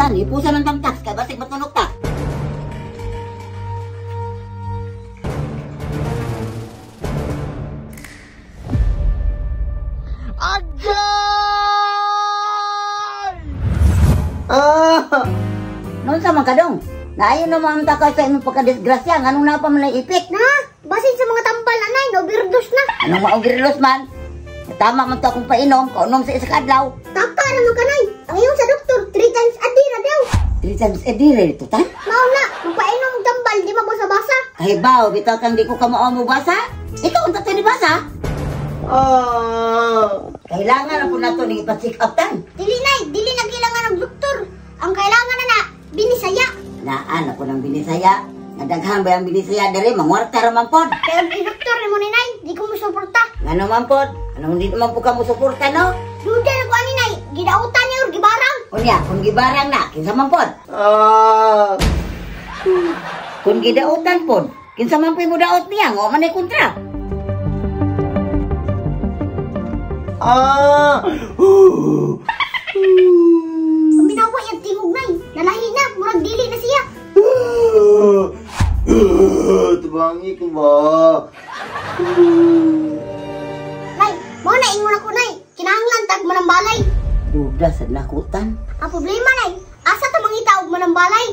Tan, ipusan ng tamtax kay basig matunok ta. Agay! Ah! Noon sa man kadong, naayon na mga takay sa imong pagkadisgrasya, nganong napa man ipik? Na, basin sa mga tambal anay, na-overdose na. Anong ma-overdose man? Tama man to akong painom, kaunom sa isa ka adlaw. Taka ra man kanay. Ang ingon sa doktor, 3 times a day na daw. 3 times a day ra ito, tan? Mao na, magpainom og tambal, di mabasa-basa. Kahibaw, bitaw kang di ko kamao mo basa. Ikaw unta to ni basa? Ah! Kailangan na po nato ning ipa-check up tan. Dili nay, dili na kailangan og doktor. Ang kailangan na na binisaya. Naan ako ng binisaya. Nadaghan ba ang binisaya diri mangwarta ra man pod. Pero di doktor nimo ni nay, di ko mosuporta. Ngano man pod? Anong di man po ka mosuporta no? Duda na ko ani nay, gidautan niya or gibarang. Unya, kung gibarang na, kinsa man pod? Ah! Kung gidautan pod, kinsa man po mo daot niya, ngo man ay kontra. Ah! Paminawa yung tingog nay, nalahi na, murag dili na siya. Tubangi ko ba? Nay, mo na ingon ako nay, kinahanglan tag manambalay. Duda sa nakutan. Ang problema nay, asa ta mangita og manambalay?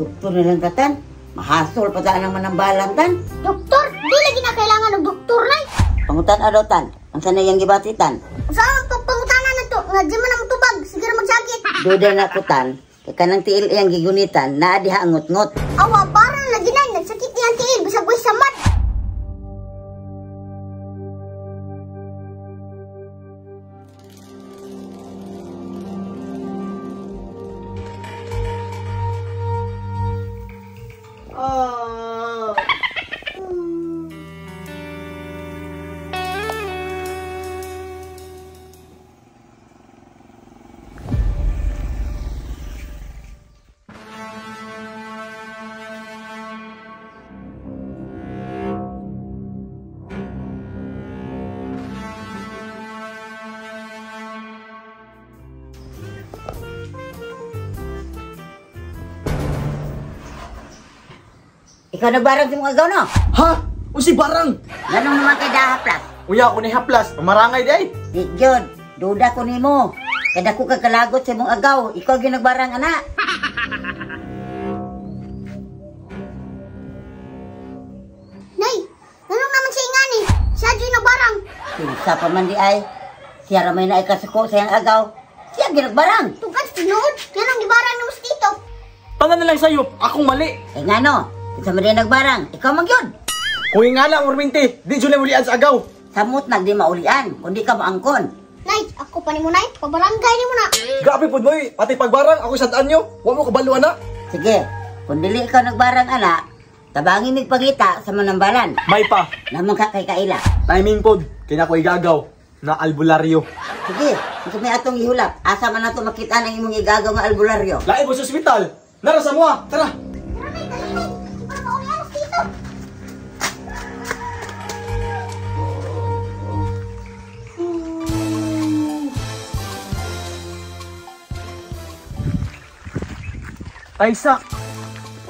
Doktor na lang tatan, mahasol pa ta ang manambalan tan. Doktor, di lagi na kailangan og doktor nay. Pangutan adaw tan, ang sanay yang gibatitan. Unsa ang pagpangutana nato nga di man ang tubag, sige ra magsakit. Duda na kutan, kay kanang tiil iyang gigunitan, naa diha ang ngut-ngut. Awa parang lagi nay, nagsakit iyang tiil bisag way samad. Ah! Ikaw nagbarang sa mga agaw, no? Ha? Usi barang! Ganong naman kay dahaplas? Uya, ako ni haplas. Mamarangay di ay. Di jud, duda ko nimo. Kada ko kagkalagot sa imong agaw, ikaw ginagbarang, ana. Nay, ganong naman siya ingani? Siya jud nagbarang. Kinsa pa man di ay. Siya ra may naay kasuko sa iyang agaw. Siya ginagbarang. Tugad sa tinuod, ganong gibarang ni Mosquito. Tanan na lang sayo, akong mali. Eh ngano? Kinsa man di nagbarang, ikaw man gyud. Kung nga lang, Urminti, di jud na mulian sa agaw. Samot nag di maulian, kundi ka maangkon. Nay, ako pa nimo nay, pabarangay nimo na. Grabe pud mo, pati pagbarang ako sa daan nyo. Wa mo kabalo ana. Sige, kung dili ikaw nagbarang ana, tabangi mig pangita sa manambalan. May pa. Namang ka kay kaila. Timing pod, kay nako igagaw na albularyo. Sige, kung may atong ihulap, asa man nato makita ang imong igagaw nga albularyo. Lain mo sa ospital. Nara sa moa, tara. Tara nay, dali nay. Para maulian sa dito. Taysa,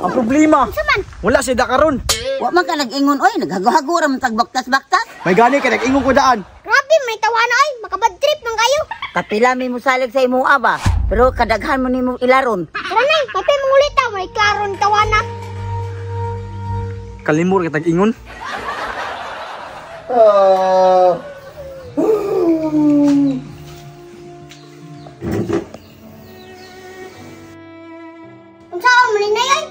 ang problema, Unsa man? wala siya dakaron. Wa man ka nag-ingon oy, naghago-hago ra man tagbaktas-baktas. May gani kay nag-ingon ko daan. Grabe, may tawana ay, makabad trip man kayo. Kapila mi mosalig sa imong aba, pero kadaghan mo nimo ilaron. Tara nay, papay mangulit ta, may klaron tawana. Kalimur kay tag-ingon. Unsa ang mali nay ay?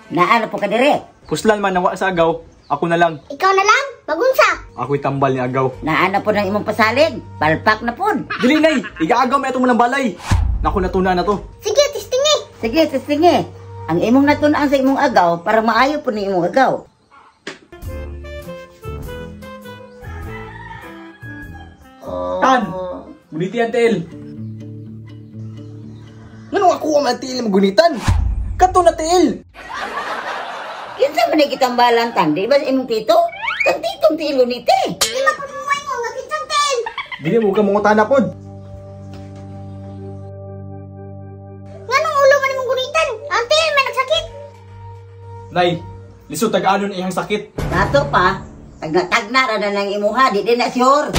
Naano po ka dire? Puslan man nawa sa agaw, ako na lang. Ikaw na lang, bagunsa. Ako'y tambal ni agaw. Naano po ng imong pasalig? Palpak na pud. Dili nay, igaagaw may atong manang balay. Naku natuna na to. Sige, testingi. Sige, testingi. Ang imong natunaan sa imong agaw para maayo po ni imong agaw. Tan, guniti ang tiil. Ngano ako ang tiil magunitan? Kato na tiil. Kinsa Kinsa man gitambalan tan? Di ba sa imong tito? Kang titong tilo ni te. Di ba pud mo maingon nga kinsang tiil? Dili mo ka mangutana pod. Nganong ulo man imong gunitan? Ang tiil may nagsakit. Nay, lisod tag-anon iyang sakit. Dato pa, tagna-tagna ra na nang imuha, di din na sure.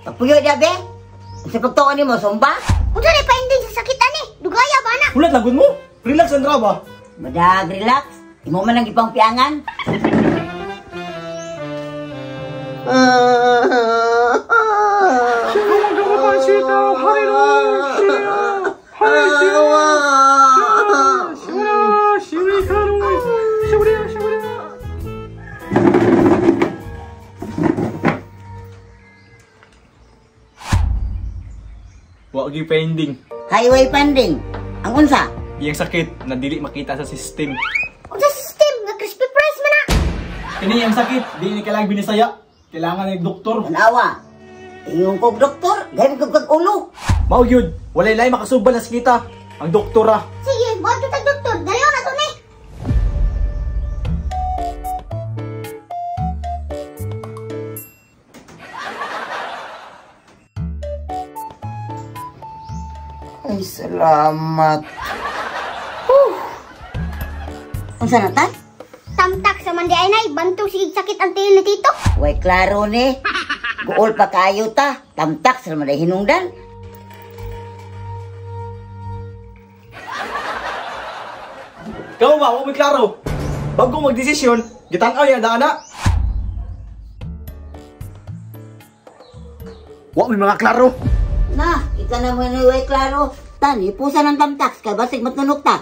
Papuyo dia be. Sa pagtuon nimo sumba? Unsa ni painding sa sakit ani? Dugaya ba na? Hulat lagun mo. Relax ang ba? Madag relax. Imo man ang gipangpiangan. Wa gyud pending. Highway funding. Ang unsa? Iyang sakit na dili makita sa system. Unsa system nga crispy fries man na? Kini iyang sakit, dili ni kailangan binisaya. Kailangan ng doktor. Tanawa. Ingon kog doktor, gayud kog kag ulo. Mao gyud, walay lahi makasubal na sakita. Ang doktora. Sige, moadto tag doktor. Dalaw na to ni. Ay, salamat. Unsa na tan? Tamtak sa man di ay nay, bantog sige sakit ang tiil ni tito. Way klaro ni. Guol pa kayo ta. Tamtak sa man hinungdan. Kamu ba, wa mo'y klaro. Bago magdesisyon, gitan-aw niya daan na. Wa may mga klaro. Na, ika na mo ni way klaro. Tan, ipusa ng tamtak kay basig matnunok ta.